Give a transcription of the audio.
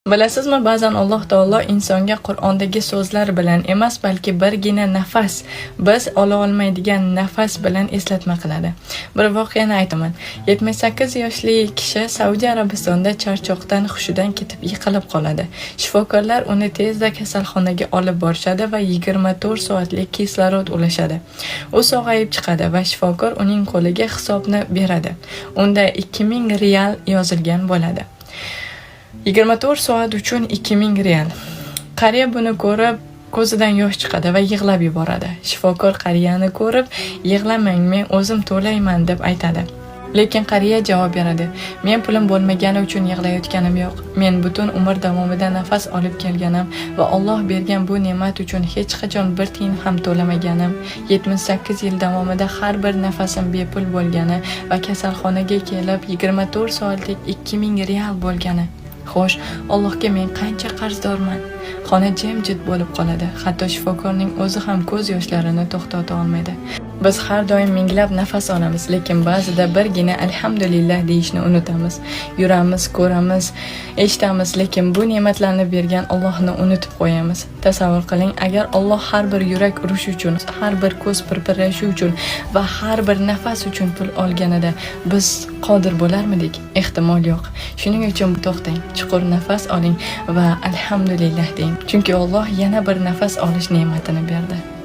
Bilasizmi, ba'zan Alloh taolo insonga Qur'ondagi so'zlar bilan emas, balki birgina nafas, biz ola olmaydigan nafas bilan eslatma qiladi. Bir voqeani aytaman. 78 yoshli kishi Saudiya Arabistonida charchoqdan hushidan ketib yiqilib qoladi. Shifokorlar uni tezda kasalxonaga olib borishadi va 24 soatlik kislorod ulashadi. U sog'ayib chiqadi va shifokor uning qo'liga hisobni beradi. Unda 2000 real yozilgan bo'ladi. 24 soat uchun 2000 real. Qariya buni ko'rib, ko'zidan yosh chiqadi va yig'lab yuboradi. Shifokor qariyani ko'rib, "Yig'lamang, men o'zim to'layman", deb aytadi. Lekin qariya javob beradi: "Men pulim bo'lmagani uchun yig'layotganim yo'q. Men butun umr davomida nafas olib kelganim va Alloh bergan bu ne'mat uchun hech qachon bir tiyin ham to'lamaganim, 78 yil davomida har bir nafasim bepul bo'lgani va kasalxonaga kelib 24 soatlik 2000 real bo'lgani. Xo'sh, Allohga men qancha qarzdorman?" Xona jimjit bo'lib qoladi. Hatto shifokorning o'zi ham ko'z yoshlarini to'xtata olmaydi. Biz har doim minglab nafas olamiz, lekin ba'zida birgina "Alhamdulillah" deyishni unutamiz. Yuramiz, ko'ramiz, eshitamiz, lekin bu ne'matlarni bergan Allohni unutib qo'yamiz. Tasavvur qiling, agar Alloh har bir yurak urishi uchun, har bir ko'z pirpirashi uchun va har bir nafas uchun pul olganida, biz qodir bo'larmidik? Ehtimol yo'q. Shuning uchun to'xtang, chuqur nafas oling va "Alhamdulillah" deng. Chunki Alloh yana bir nafas olish ne'matini berdi.